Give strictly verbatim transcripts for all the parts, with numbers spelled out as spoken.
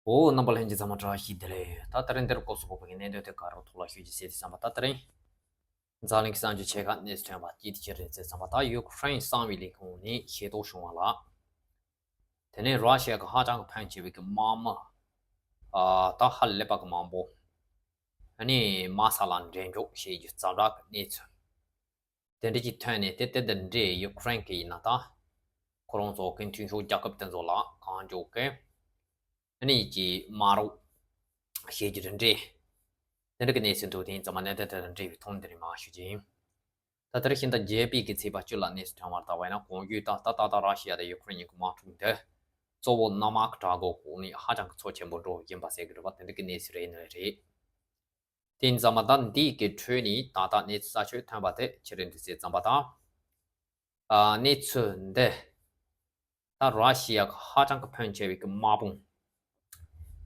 འོ། རྣམ་པ་ལྷན་རྒྱས་ཚང་མ་བཀྲ་ཤིས་བདེ་ལེགས། ད་དེ་རིང་འདིར་སྐོར་སོགས་པོ་གི་གནད་དོན་དེ་ག་རུ་ཐོག་ལ་ཞུ་རྒྱུ་ཟེར་དུས་ཙམ་པ། ད་དེ་རིང་འཛམ་གླིང་གི་གསར་འགྱུར་ཆེ་ཁག་གནས་སུ་ཐོན་པ་གཅིག་དེ་ཅི་རེད་ཟེར་ཙམ་པ། ད་ཡུཀ་རེན་གསང་བའི་ལས་ཁུངས་ནས་ཤེས་རྟོགས་བྱུང་བ་ལ། དེ་ནས་ར་ཤི་ཡ་གི་ཧ་ཅང་གི་ཕོན་ཆེ་བའི་གི་དམག་མི། ཨ། ད་ཧ་ལས་པ་གི་མང་པོ། ཨ་ནི་དམག་ས་ལ་འགྲེམས་འཇོག་བྱེད་རྒྱུ་ཛ་དྲག་གི་གནས་ཚུལ། དེ་འདྲ་ཅིག་ཐོན་ནས། དེ་དེ་དང་འབྲེལ་ཡུཀ་རེན་གྱི་ཡིན་ན་ད། ཁོ་རང་ཚོ་གི་མཐུན་ཕྱོགས་རྒྱལ་ཁབ་དེ་ཚོ་ལ་གང་མགྱོགས་ཀྱི་ཨ་ནི་ཀྱི་དམག་རོགས་བྱེད་རྒྱུ་དང་འབྲེལ། དེ་འདྲ་གི་གནས་ཚུལ་འདུག་དེ་ཡིན་ཙང་མ་གནད་དོན་དེ་དང་འབྲེལ་བའི་ཐོག་འདི་རིང་མར་ཞུ་རྒྱུ་ཡིན། ད་ལྟར་ཤིང་རྟ་བརྒྱད་པའི་གི་ཚེས་པ་བཅུ་ལ་གནས་སུ་ཐོན་པར་ལྟ་བ་ཡིན་ན། གོང་ཞུས་ལྟར་ད་ད་ལྟ་ར་ཤི་ཡ་དང་ཡུཀ་རེན་གཉིས་ཀྱི་དམག་འཁྲུག་འདི་གཙོ་བོ་གནམ་དམག་གི་དྲག་འགུལ་འོག་ནས་ཧ་ཅང་གི་ཚབས་ཆེན་པོ་འགྲོ་བཞིན་པ་ཟེར་གི་རེད་པ། དེ་འདྲ་གི་གནས་ཚུལ་རེད་ནི་རེད། དེ་ཡིན་ཙང་མ་ད་འདི་གི་ཁྲོད་ནས་ད་ལྟ་གནས་ཚུལ་གསར་ཤོས་ཐོན་པ་དེ་ཅི་རེད་འདུག་ཟེར་ཙམ་པ་ད། ཨ། གནས་ཚུལ་འདི་ད་ར་ཤི་ཡ་གི་ཧ་ཅང་གི་ཕོན་ཆེ་བའི་གི་དམག་དཔུང་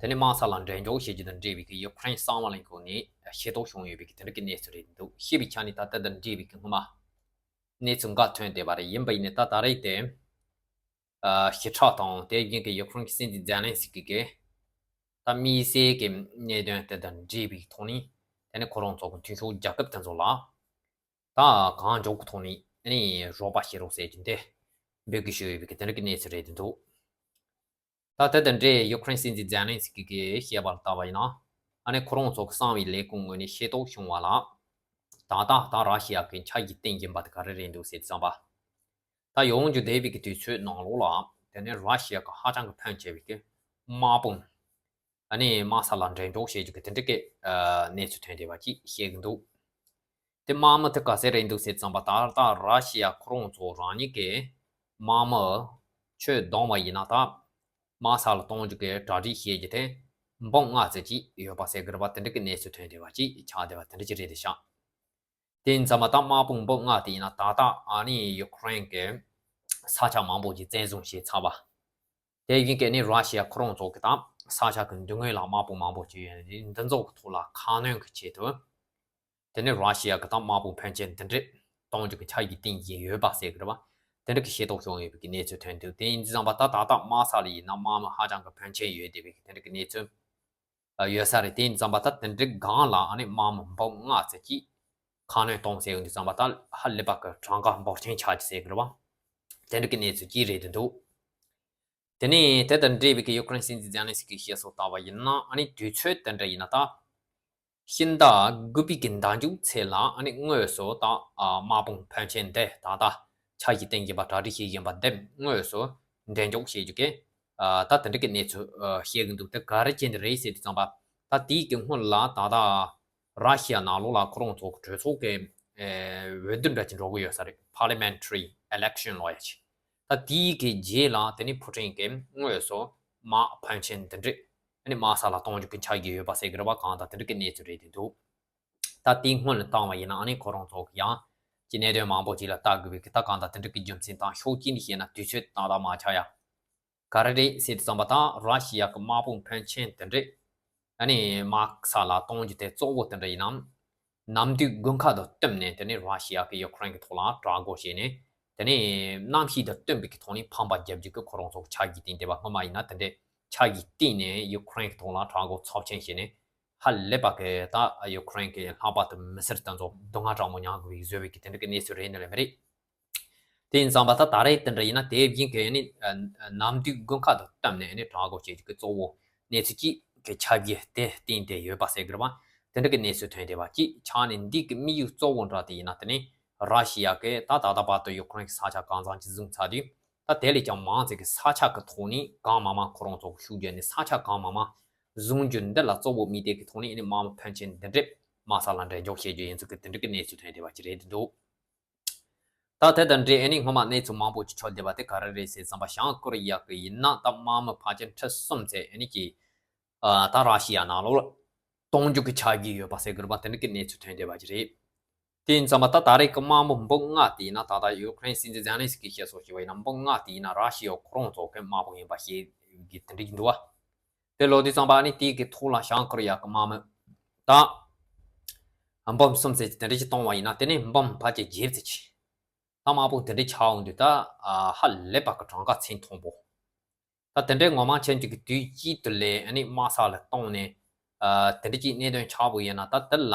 དེ་ནས་དམག་ས་ལ་འགྲེམས་འཇོག་བྱེད་རྒྱུ་དང་འབྲེལ་བའི་གི་ཡུཀ་རེན་གསང་བ་ལས་ཁུངས་ནས་ཤེས་རྟོགས་བྱུང་ཡོད་པའི་གི་དེ་འདྲ་གི་གནས་ཚུལ་རེད་འདུག་ཤེས་པའི་ཆ་ནས་ད་ལྟ་དང་འབྲེལ་བའི་གི་སྔོན་མ་གནས་ཚུལ་འགའ་ཐོན་བསྡད་པ་རེད། ཡིན་པ་ཡིན་ནའི་ད་ད་རེས་དེ། ཨ། ཞི་དྲག་དང་དེ་བཞིན་གྱི་ཡུཀ་རེན་གྱི་སྲིད་འཛིན་ཛེ་ལན་སི་ཀི་གིས་ད་དམིགས་བསལ་གྱི་གནད་དོན་དེ་དང་འབྲེལ་བའི་ཐོག་ནས། དེ་ནས་ཁོ་རང་ཚོ་གི་མཐུན་ཕྱོགས་རྒྱལ་ཁབ་དེ་ཚོ་ལ་ད་གང་མགྱོགས་ཀྱི་ཐོག་ནས་ཨ་ནི་རོགས་པ་བྱེད་རོགས་ཟེར་གྱི་འདི་འབོད་སྐུལ་ཞུས་ཡོད་པའི་གི་དེ་འདྲ་གི་གནས་ཚུལ་རེད་འདུག་ད་དེ་དང་འབྲེལ་ཡུཀ་རེན་སྲིད་འཛིན་ཛེ་ལན་སི་ཀི་གིས་བཤད་པར་ལྟ་བ་ཡིན་ན། ཨ་ནི་ཁོ་རང་ཚོ་གི་གསང་བའི་ལས་ཁུངས་ངོས་ནས་ཤེས་རྟོགས་བྱུང་བ་ལ། ད་ལྟ་ད་ར་ཤི་ཡ་གི་འཆར་གཞི་བཏིང་བཞིན་པ་དེ་ག་རེ་རེད་འདུག་ཟེར་དུས་ཙམ་པ། ད་ཡོང་རྒྱུ་བསྡད་པའི་གི་དུས་ཚོད་ནང་ལོགས་ལ། དེ་ནས་ར་ཤི་ཡ་གི་ཧ་ཅང་གི་ཕོན་ཆེ་བའི་གི་དམག་དཔུང་ཨ་ནི་དམག་ས་ལ་འགྲེམས་འཇོག་བྱེད་རྒྱུ་གི་དེ་འདྲ་གི་ཨ་གནས་ཚུལ་ཐོན་བསྡད་པ་ཅིག་བཤད་གི་འདུག་དེ་དམག་མི་དེ་ག་ཚད་རེད་འདུག་ཟེར་ཙམ་པ། ད་ལྟ་ར་ཤི་ཡ་ཁོ་རང་ཚོ་རང་ཉིད་ཀྱི་དམག་མི་ཆོས་བསྡོམས་པ་ཡིན་ན། ད་དམག་ས་ལ་གཏོང་རྒྱུ་གི་གྲ་སྒྲིག་བྱེད་རྒྱུ་དེ་འབུམ་ལྔ་ཙམ་ཅིག་ཡོད་པ་ཟེར་གི་རེད་པ། དེ་འདྲ་གི་གནས་ཚུལ་ཐོན་བསྡད་པ་ཅིག་ཆགས་བསྡད་པ་དེ་འདྲ་ཅིག་རེད་དེ་ཤག་དེ་ཡིན་ཙང་མ་ད་དམག་དཔུང་འབུམ་ལྔ་དེ་ཡིན་ན་ད་ལྟ་ཨ་ནི་ཡུཀ་རེན་གྱི་ས་ཆ་མང་པོ་ཅིག་བཙན་བཟུང་བྱས་ཚར་བ། དེ་བཞིན་གྱི་ནི་ར་ཤི་ཡ་ཁོ་རང་ཚོ་གི་ད་ས་ཆ་གི་མདུན་ངོས་ལ་དམག་དཔུང་མང་པོ་ཅིག་ཡོད་ནི་འདི་ཚོ་གི་ཐོག་ལ་ཁ་སྣོན་གྱི་ཆེད་དུ། དེ་ནི་ར་ཤི་ཡ་གི་ད་དམག་དཔུང་ཕོན་ཆེན་འདི་འདྲས་གཏོང་རྒྱུ་གི་འཆར་གཞི་བཏིང་བཞིན་ཡོད་པ་ཟེར་གི་རེད་པ། དེ་འདྲ་གི་ཤེས་རྟོགས་བྱུང་ཡོད་པའི་གི་གནས་ཚུལ་ཐོན་འདུག་དེ་ཡིན་ཙང་པ་ད་ད་ལྟ་དམག་ས་ལ་ཡིན་ན་དམག་མི་ཧ་ཅང་གི་ཕོན་ཆེན་ཡོད་བསྡད་པའི་གི་དེ་འདྲ་གི་གནས་ཚུལ་ཡོད་ས་རེད། དེ་ཡིན་ཙང་པ་ད་དེ་འདྲའི་སྒང་ལ་ཨ་ནི་དམག་མི་འབུམ་ལྔ་ཙམ་ཅིག་ཁ་སྣོན་གཏོང་ཟེར་ཡོང་དུས་ཙང་པ་ད་ཧ་ལས་པ་གི་གྲངས་ཀ་འབོར་ཆེན་ཆགས་ཀྱི་ཟེར་གི་རེད་པ། དེ་འདྲ་གི་གནས་ཚུལ་ཅིག་རེད་འདུག་དེ་ནས་དེ་དང་འབྲེལ་བའི་གི་ཡུཀ་རེན་སྲིད་འཛིན་ཛེ་ལན་སི་ཀིས་བཤད་སྲོལ་ལྟ་བ་ཡིན་ན། ཨ་ནི་དུས་ཚོད་དེ་འདྲ་ཡིན་ན་ད་ཕྱི་ཟླ་དགུ་པའི་གི་ཟླ་མཇུག་ཚེ་ལ་ཨ་ནི་དངོས་སུ་ད་ཨ་དམག་དཔུང་ཕོན་ཆེན་དེ་ད་ལྟ་འཆར་གཞི་བཏིང་བཞིན་པ་གྲ་སྒྲིག་བྱེད་བཞིན་པ་དེ་དངོས་སུ་འགྲེམས་འཇོག་བྱེད་རྒྱུ་གི་ཨ་ད་དེ་འདྲ་གི་གནས་ཚུལ་ཨ་བཤད་གི་འདུག་དེ་ག་རེ་བྱས་ནས་རེད་ཟེར་དུས་ཙམ་པ། ད་དེའི་གི་སྔོན་ལ་ད་ལྟ་ར་ཤི་ཡ་ནང་ལོགས་ལ་ཁོ་རང་ཚོ་གི་གྲོས་ཚོགས་ཀྱི་ཨེ་འོས་བསྡུ་འདྲ་ཅིག་འགྲོ་གི་ཡོད་ས་རེད། Parliamentary election ལབ་ཡ་ཅིག་ད་དེའི་གི་རྗེས་ལ་དེ་ནི་ཕུ་ཀྲིན་གྱིས་དངོས་སུ་དམག་ཕོན་ཆེན་འདི་འདྲས་ཨ་ནི་དམག་ས་ལ་གཏོང་རྒྱུ་གི་འཆར་གཞི་ཡོད་པ་ཟེར་གི་རེད་པ། གང་ལྟར་དེ་འདྲ་གི་གནས་ཚུལ་རེད་དེ་འདུག་ད་དེའི་སྔོན་ལ་བཏང་བ་ཡིན་ན་ཨ་ནི་ཁོ་རང་ཚོ་གི་ཡང་ཅི་གནད་དོན་མང་པོ་ཅིག་ལ་ལྟ་དགོས་པའི་གི་ད་གང་ལྟར་དེ་འདྲ་གི་རྒྱུ་མཚན་དང་ཕྱོགས་གཅིག་ནས་བཤད་ན་དུས་ཚོད་ཏག་ཏག་མ་ཆགས་ཡ། ག་རེ་རེད་ཟེར་དུས་ཙམ་པ་ད་ར་ཤི་ཡ་གི་དམག་དཔུང་ཕོན་ཆེན་དེ་འདྲས་ཨ་ནི་དམག་ས་ལ་གཏོང་རྒྱུ་དེ་གཙོ་བོ་དེ་འདྲ་ཡིན་ནམ། གནམ་བདུད་དགུན་ཁ་དང་བསྟུན་ནས་དེ་ནས་ར་ཤི་ཡ་གི་ཡུ་ཀེ་རེན་གི་ཐོག་ལ་དྲག་རྒོལ་བྱས་ནས། དེ་ནས་གནམ་གཤིས་དང་བསྟུན་པའི་གི་ཐོག་ནས་ཕམ་པ་རྒྱབ་རྒྱུ་གི་ཁོ་རང་ཚོ་གི་འཆར་གཞི་བཏིང་བསྡད་པ། སྔོན་མ་ཡིན་ན་དེ་འདྲས་འཆར་གཞི་བཏིང་ནས་ཡུ་ཀེ་རེན་གི་ཐོག་ལ་དྲག་རྒོལ་ཚབས་ཆེན་བྱས་ནས། ཧ་ལས་པ་གི་ད་ཡུ་ཀེ་རེན་གི་ལྷགས་པ་དང་མི་སེར་དེ་ཚོ་སྡུག་བསྔལ་དྲག་མོ་མྱངས་དགོས་པའི་བཟོ་བའི་གི་དེ་འདྲ་གི་གནས་ཚུལ་རེད་ནི་རེད་མི་རེད། དེ་ཡིན་ཙང་པ་ད་ད་རེས་དེ་འདྲ་ཡིན་ན་དེ་བཞིན་གྱི་ནི་ཨ་གནམ་བདུད་དགུན་ཁ་དང་བསྟུན་ནས་ནི་དྲག་རྒོལ་བྱེད་རྒྱུ་གི་གཙོ་བོ་གནས་ཚུལ་གཅིག་གི་ཆ་གཞི་དེ་བཏིང་སྟེ་ཡོད་པ་ཟེར་གི་རེད་པ། དེ་འདྲ་གི་གནས་ཚུལ་ཐོན་བསྡད་པ་གཅིག་ཆགས་ནས། འདི་གི་དམིགས་ཡུལ་གཙོ་བོ་འདྲ་དེ་ཡིན་ན་དེ་ནི་ར་ཤི་ཡ་གི་ད་ད་ལྟ་བར་དུ་ཡུ་ཀེ་རེན་གི་ས་ཆ་གང་འཚམ་ཅིག་བཟུང་ཚར་དུས། ད་དེ་ལས་ཀྱང་མང་ཙམ་གྱི་ས་ཆ་གི་ཐོག་ནས་གང་མང་མང་ཁོ་རང་ཚོ་གི་ཤུགས་བརྒྱབ་ནས་ས་ཆ་གང་མང་མང་བཟུང་རྒྱུ་འདི་ལ་གཙོ་བོ་དམིགས་གཏད་ཀྱི་ཐོག་ནས་ནི་དམག་མི་ཕོན་ཆེན་འདི་འདྲས་དམག་ས་ལ་འགྲེམས་འཇོག་བྱེད་རྒྱུ་ཡིན་ཚུལ་གྱི་དེ་འདྲ་གི་གནས་ཚུལ་ཐོན་བསྡད་པ་ཅིག་རེད་འདུག་ད་དེ་དང་འབྲེལ་ཨ་ནི་སྔོན་མ་གནས་ཚུལ་མང་པོ་ཅིག་ཁྱབ་བསྡད་པ་དེ་ག་རེ་རེད་ཟེར་ཙམ་པ། བྱང་ཀོ་རི་ཡ་གི་ཡིན་ན་ད་དམག་མི་ཕལ་ཆེར་ཁྲི་གསུམ་ཙམ་ཨ་ནི་ཀྱི་ཨ་ད་ར་ཤི་ཡ་ནང་ལོགས་ལ་གཏོང་རྒྱུ་གི་འཆར་གཞི་ཡོད་པ་ཟེར་གི་རེད་པ། དེ་འདྲ་གི་གནས་ཚུལ་ཐོན་བསྡད་པ་ཅིག་རེད། དེ་ཡིན་ཙང་མ་ད་ད་རེས་ཀྱི་དམག་མི་འབུམ་ལྔ་དེ་ཡིན་ན་ད་ལྟ་ཡུ་ཀེ་རེན་སྲིད་འཛིན་ཛེ་ལན་སི་ཀིས་བཤད་སྲོལ་ཞིག་པ་ཡིན་ན། འབུམ་ལྔ་དེ་ཡིན་ན་ར་ཤི་ཡ་ཁོ་རང་ཚོ་གི་དམག་དཔུང་ཡིན་པ་བཤད་གི་དེ་འདྲ་ཡིན་འདུག་བ། དེ་ལོ་དུས་ཙམ་པ་ཨ་ནི་དེའི་གི་ཐོག་ལ་བྱང་ཀོ་རི་ཡ་གི་དམག་མི་ད་འབུམ་གསུམ་ཙམ་ཅིག་དེ་འདྲ་ཅིག་གཏོང་བ་ཡིན་ན། དེ་ནས་འབུམ་ཕལ་ཆེར་བརྒྱད་ཙམ་ཅིག་ད་དམག་དཔུང་དེ་འདྲ་ཆགས་འོང་དུས་ད་ཧ་ལས་པ་གི་གྲངས་ཀ་ཚད་མཐོན་པོ། ད་དེ་འདྲའི་ངོ་མ་ཆེན་གཅིག་གི་དུས་གཅིག་ཏུ་ལས་ཨ་ནི་དམག་ས་ལ་བཏང་ནས། ཨ་དེ་འདྲ་གཅིག་གནད་དོན་ཆགས་པ་ཡིན་ན། ད་དེ་ལ་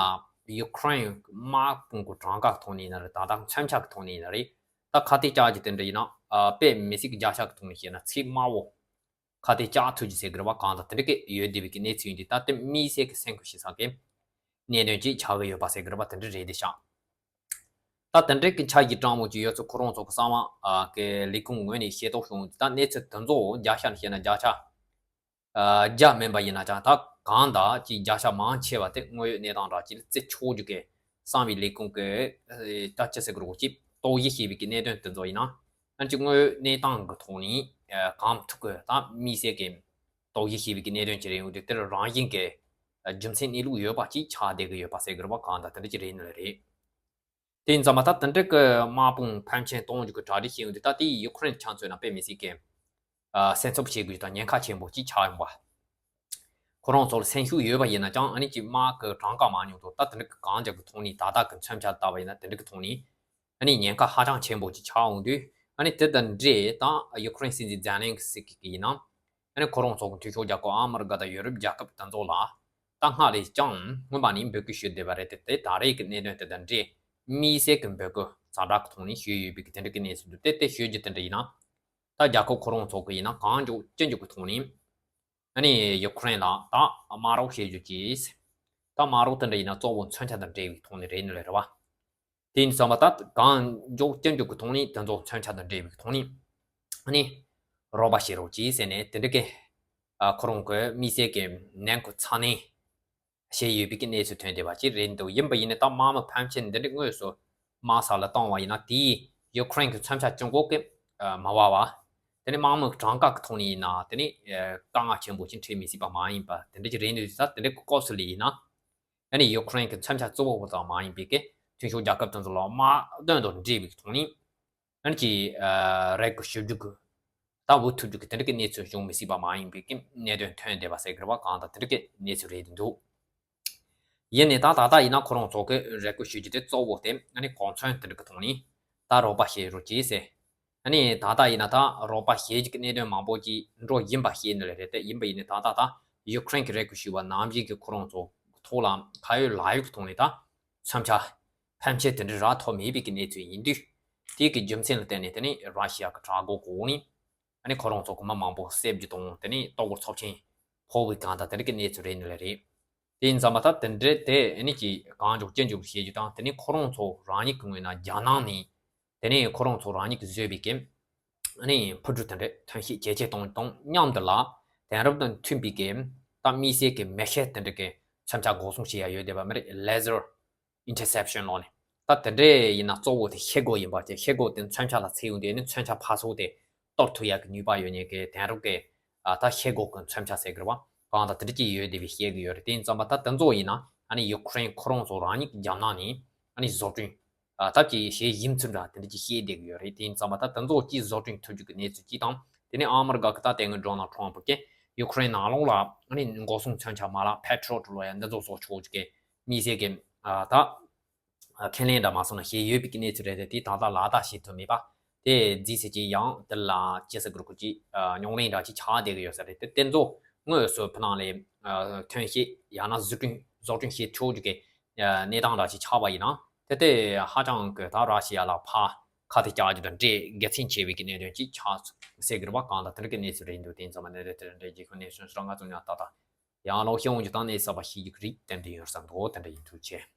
ཡུ་ཁུ་རེན་དམག་དཔུང་གི་གྲངས་ཀ་གི་ཐོག་ནས་ཡིན་ན་རེད། ད་ལྟ་མཚོན་ཆ་གི་ཐོག་ནས་ཡིན་ན་རེད། ད་ཁ་གཏད་བཅག་རྒྱུ་དེ་འདྲ་ཡིན་ན། ཨ་དཔེ་མི་སྲིད་ཀྱི་རྒྱལ་ས་གི་ཐོག་ནས་བཤད་ན་ཚད་དམའ་བོ་ཁ་གཏད་བཅག་ཐུབ་རྒྱུ་ཟེར་གི་རེད་བ། གང་ལྟར་དེ་འདྲ་གི་ཡོད་བསྡད་པའི་གི་གནས་ཚུལ་ཡིན་དུས། ད་དེ་དམིགས་བསལ་གི་སེམས་ཁུར་བྱེད་ས་གི་གནད་དོན་ཅིག་ཆགས་གི་ཡོད་པ་ཟེར་གི་རེད་བ། དེ་འདྲ་རེད་དེ་ཤག་ད་དེ་འདྲའི་གི་ཆ་ཡི་གྲངས་མང་ཅིག་ཡོད་ཚུལ་ཁོ་རང་ཚོ་གི་གསང་བ་ཨ་གི་ལས་ཁུངས་ངོས་ནས་ཤེས་རྟོགས་བྱུང་། ད་གནས་ཚུལ་དེ་ཚོ་བརྒྱ་ཆ་ནས་བཤད་ན་བརྒྱ་ཆ་ཨ་བརྒྱ་མིན་པ་ཡིན་ན་ཀྱང་། ད་གང་ལྟར་ཅིག་བརྒྱ་ཆ་མང་ཆེ་བ་དེ་དངོས་ཡོད་གནས་སྟངས་འདྲ་ཅིག་ལ་བརྩི་ཆོག་རྒྱུ་གི་གསང་བའི་ལས་ཁུངས་ཀྱི་ཨ་ད་ཅི་ཟེར་དགོས་རེད། ཅིག་རྟོག་ཞིབ་བྱས་པའི་གི་གནད་དོན་དེ་ཚོ་ཡིན་ན། ཨ་ཅིག་དངོས་ཡོད་གནས་སྟངས་ཀྱི་ཐོག་ནས་ཨ་གང་ཐུབ་ཀྱི་ད་དམིགས་བསལ་གྱི་རྟོག་ཞིབ་བྱས་པའི་གི་གནད་དོན་ཅིག་རེད་ཡོང་དུས། དེར་རང་བཞིན་གྱི་ཨ་རྒྱུ་མཚན་གནས་ལུགས་ཡོད་པ་ཅིག་ཆགས་བསྡད་ཀྱི་ཡོད་པ་ཟེར་གི་རེད་བ། གང་ལྟར་དེ་འདྲ་ཅིག་རེད་ནི་རེད། དེ་ཡིན་ཙང་མ་ད་དེ་འདྲ་གི་དམག་དཔུང་ཕམ་ཆེན་གཏོང་རྒྱུ་གི་གྲ་སྒྲིག་བྱེད་ཡོང་དུས། ད་དེ་ཡི་ཡུ་ཁུ་རེན་ཆ་མཚོན་ན་དཔེ་མི་སྲིད་གི་ཨ་སེམས་འཚབ་བྱེད་དགོས་དང་ཉེན་ཁ་ཆེན་པོ་ཅིག་ཆགས་ཡོང་བ། ཁོ་རང་ཚོ་ལ་སེམས་ཤུགས་ཡོད་པ་ཡིན་ན་ཀྱང་། ཨ་ནི་ཅིག་དམག་གི་གྲངས་ཀ་མང་ཉུང་དང་། ད་དེ་འདྲ་གི་གང་ཅིག་གི་ཐོག་ནས་ད་ལྟ་གི་མཚོན་ཆ་ལྟ་བ་ཡིན་ན། དེ་འདྲ་གི་ཐོག་ནས་ཨ་ནི་ཉེན་ཁ་ཧ་ཅང་ཆེན་པོ་ཅིག་ཆགས་ཡོང་དུས། ཨ་ནི་དེ་དང་འབྲེལ་ད་ཡུ་ཁུ་རེན་སྲིད་འཛིན་ཛེ་ལན་སི་ཀི་ཡིན་ན། ཨ་ནི་ཁོ་རང་ཚོ་གི་འཐུས་ཤོར་རྒྱལ་ཁབ་ཨ་མི་རི་ཀ་དང་ཡུ་རོབ་རྒྱལ་ཁབ་དེ་ཚོ་ལ་ད་སྔར་ལས་ཀྱང་སྔོན་མ་ནས་འབོད་སྐུལ་ཞུས་བསྡད་པ་རེད་དེ། དེ་ད་རེས་ཀྱི་གནད་དོན་དེ་དང་འབྲེལ་དམིགས་བསལ་གྱི་འབོད་སྐུལ་ཛ་དྲག་གི་ཐོག་ནས་ཞུས་ཡོད་པའི་གི་དེ་འདྲ་གི་གནས་ཚུལ་འདུག་དེ་དེ་ཞུ་རྒྱུ་དེ་འདྲ་ཡིན་ན། ད་རྒྱལ་ཁབ་ཁོ་རང་ཚོ་གི་ཡིན་ན་གང་མགྱོགས་ཅི་མགྱོགས་ཀྱི་ཐོག་ནས་ཨ་ནི་ཡུ་ཁུ་རེན་ལ་ད་དམག་རོགས་བྱེད་རྒྱུ་གྱིས། ད་དམག་རོགས་དེ་འདྲ་ཡིན་ན་གཙོ་བོ་མཚོན་ཆ་དང་འབྲེལ་བའི་ཐོག་ནས་རེད་ནི་རེད་བ། དེ་ཡིན་ཙང་མ་ད་གང་མགྱོགས་ཅི་མགྱོགས་ཀྱི་ཐོག་ནས་དེ་ཚོ་མཚོན་ཆ་དང་འབྲེལ་བའི་ཐོག་ནས་ཨ་ནི་རོགས་པ་བྱེད་རོགས་གྱིས་ཟེར་ནས་དེ་འདྲ་གི་ཨ་ཁོ་རང་གི་དམིགས་བསལ་གྱི་ནན་ཁུ་ཚ་ནན་བྱས་ཡོད་པའི་གི་གནས་ཚུལ་ཐོན་བསྡད་པ་ཅིག་རེད་འདུག་ཡིན་པ་ཡིན་ནའི་ད་དམག་མི་ཕམ་ཆེན་འདི་འདྲ་དངོས་སུ་དམག་ས་ལ་བཏང་བ་ཡིན་ན། དེས་ཡུ་ཁུ་རེན་གྱི་མཚོན་ཆ་ཅུང་གོ་གི་ཨ་མ་བ་བ། དེ་ནས་དམག་མི་གྲངས་ཀ་གི་ཐོག་ནས་ཡིན་ན་དེ་ནས་ཨ་དཀའ་ངལ་ཆེན་པོ་ཅིག་འཕྲད་མི་སྲིད་པ་མ་ཡིན་པ་དེ་འདྲ་ཅིག་རེད་འདུག་ད་དེ་འདྲ་གི་སྐབས་སུ་ལ་ཡིན་ན། ཨ་ནི་ཡུ་ཁུ་རེན་གྱི་མཚོན་ཆ་གཙོ་བོ་བོ་ཙམ་མ་ཡིན་པའི་གི་མཐུན་ཕྱོགས་རྒྱལ་ཁབ་དེ་ཚོ་ལ་དམག་དོན་དང་འབྲེལ་བའི་ཐོག་ནས་ཨ་ནི་ཅིག་ཨ་རེ་སྐུལ་ཞུ་རྒྱུ་གི་ད་འུ་ཐུབ་རྒྱུ་གི་དེ་འདྲ་གི་གནས་ཚུལ་བྱུང་མི་སྲིད་པ་མ་ཡིན་པའི་གི་གནད་དོན་ཐོན་བསྡད་པ་ཟེར་གི་རེད་བ། གང་ལྟར་དེ་འདྲ་གི་གནས་ཚུལ་རེད་འདུག་ཡིན་ནའི་ད་ད་ལྟ་ཡིན་ན་ཁོ་རང་ཚོ་གི་རེ་སྐུལ་ཞུ་རྒྱུ་དེ་གཙོ་བོ་དེ་ཨ་ནི་གོ་མཚོན་དེ་འདྲ་གི་ཐོག་ནས་ད་རོགས་པ་བྱེད་རོགས་གྱིས་ཟེར། ཨ་ནི་ད་ལྟ་ཡིན་ན་ད་རོགས་པ་བྱེད་རྒྱུ་གི་གནད་དོན་མང་པོ་ཅིག་འགྲོ་བཞིན་པ་ཤེས་ནི་ལས་རེད་དེ། ཡིན་པ་ཡིན་ནའི་ད་ལྟ་ད་ཡུ་ཁུ་རེན་གྱི་རེ་སྐུལ་ཞུས་པ་ནང་བཞིན་གྱི་ཁོ་རང་ཚོ་ཐོག་ལ་ཁ་ཡོད་ལག་ཡོད་ཀྱི་ཐོག་ནས་ད་མཚོན་ཆ་ཕན་ཆད་དེ་འདྲ་རག་ཐུབ་མེད་པའི་གི་གནས་ཚུལ་ཡིན་དུས། དེའི་གི་རྒྱུ་མཚན་ལ་བརྟེན་ནས་དེ་ནས་ར་ཤི་ཡ་གི་དྲག་འགོག་གོང་ནས་ཨ་ནི་ཁོ་རང་ཚོ་གི་མི་མང་པོ་བསད་རྒྱུ་དང་། དེ་ནས་ལྟོ་གོས་ཚབས་ཆེན་ཕོག་པའི་གང་ལྟར་དེ་འདྲ་གི་གནས་ཚུལ་རེད་ནི་ལས་རེད། དེ་ཡིན་ཙང་མ་ད་དེ་འདྲ་དེ་ཨ་ནི་ཅིག་གང་མགྱོགས་ཅི་མགྱོགས་བྱེད་རྒྱུ་དང་། དེ་ནས་ཁོ་རང་ཚོ་རང་ཉིད་ཀྱི་ངོས་ན་རྒྱ་ནག་ནས་དེ་ནས་ཁོ་རང་ཚོ་རང་ཉིད་ཀྱིས་བཟོས་པའི་གི་ཨ་ནི་འཕུར་གྲུ་དེ་འདྲ་ཐོན་སྐྱེད་ཇེ་ཆེ་གཏོང་དང་མཉམ་དུ་ལ་དེང་རབས་དང་མཐུན་པའི་གི་ད་དམིགས་བསལ་གི་མེ་ཤེལ་དེ་འདྲ་གི་མཚོན་ཆ་འགོག་སྲུང་བྱེད་ཡ་ཡོད་བསྡད་པ་མ་རེད། ལེ་ཟར་ཨིན་ཊར་སེབ་ཤན་ལོག་ནས། ད་དེ་འདྲ་ཡིན་ན་གཙོ་བོ་དེ་ཤེལ་སྒོ་ཡིན་པ་བྱས། ཤེལ་སྒོ་དེ་མཚོན་ཆ་ལ་ཚུད་ཡོང་དུས་ནི་མཚོན་ཆ་ཕར་ཚུར་དེ་གཏོར་ཐུབ་ཡ་གི་ནུས་པ་ཡོད་མཁན་གི་དེང་རབས་གི་ཨ་ད་ཤེལ་སྒོ་གི་མཚོན་ཆ་ཟེར་གི་རེད་བ། གང་ལྟར་དེ་འདྲ་ཅིག་ཡོད་བསྡད་པའི་བཤད་གི་ཡོད་རེད། དེ་ཡིན་ཙང་མ་ད་དེ་ཚོ་ཡིན་ན་ཨ་ནི་ཡུ་ཁུ་རེན་ཁོ་རང་ཚོ་རང་ཉིད་ཀྱི་རྒྱ་ནག་ནས་ཨ་ནི་བཟོ་སྐྲུན་ཨ་ད་ཅིག་བྱེད་བཞིན་ཚུལ་འདྲ་དེ་འདྲ་ཅིག་བཤད་བསྡད་གི་ཡོད་རེད། དེ་ཡིན་ཙང་མ་ད་དེ་ཚོ་ཅིག་བཟོ་སྐྲུན་ཐུབ་རྒྱུ་གི་གནས་ཚུལ་ཅིག་དང་། དེ་ནས་ཨ་མི་རི་ཀ་གི་ད་དེ་སྔོན་ཌོ་ནལ་ཊམ་ཕུ་གིས་ཡུ་ཁུ་རེན་ནང་ལོགས་ལ་ཨ་ནི་འགོག་སྲུང་མཚོན་ཆ་མ་ལག་པེ་ཊི་རི་ཡོཊ་ལོ་ཡ་འདི་ཚོ་བཟོ་ཆོག་ཅིག་གི་དམིགས་བསལ་གི་ཨ་ད་ཁས་ལེན་འདྲ་མ་སོང་ན་བྱས་ཡོད་པའི་གི་གནས་ཚུལ་རེད་དེ། དེ་ད་ལྟ་ལག་བསྟར་བྱེད་ཐུབ་མེད་པ་དེ་རྫིས་ཚེ་ཅིག་ཡང་དེ་ལ་ཅི་ཟེར་དགོས་རེད། ཅིག་ཨ་རྙོག་གླེང་འདྲ་ཅིག་ཆགས་བསྡད་གི་ཡོད་ས་རེད་དེ། དེ་ཚོ་དངོས་སུ་ཕུ་ནང་ལས་ཨ་ཐོན་སྐྱེད་ཡང་ན་བཟོ་སྐྲུན་བཟོ་སྐྲུན་བྱེད་ཆོག་རྒྱུ་གི་ཨ་གནས་སྟངས་འདྲ་ཅིག་ཆགས་པ་ཡིན་ན། དེ་དེ་ཧ་ཅང་གི་ད་ར་ཤི་ཡ་ལ་ཕར་ཁ་གཏད་བཅག་རྒྱུ་དང་འབྲེལ་དགེ་མཚན་ཆེ་བའི་གི་གནད་དོན་ཅིག་ཆགས་ཚུལ་ཟེར་གི་རེད་བ། གང་ལྟར་དེ་འདྲ་གི་གནས་ཚུལ་རེད་འདུག་དེ་ཡིན་ཙང་མ་གནས་དེ་དེ་འདྲ་རྒྱལ་ཁབ་གནས་ཚུལ་སོགས་ང་ཚོ་ཉག་ཏག་ཏག་ཡང་ལོག་ཤེས་འོང་རྒྱུ་དང་གནས་གསར་པ་ཤེས་རྒྱུ་གི་རིགས་ཏན་ཏན་ཡོད་བསམ་འདུག་དེ་འདྲ་ཡིན། ཐུགས་རྗེ་ཆེ།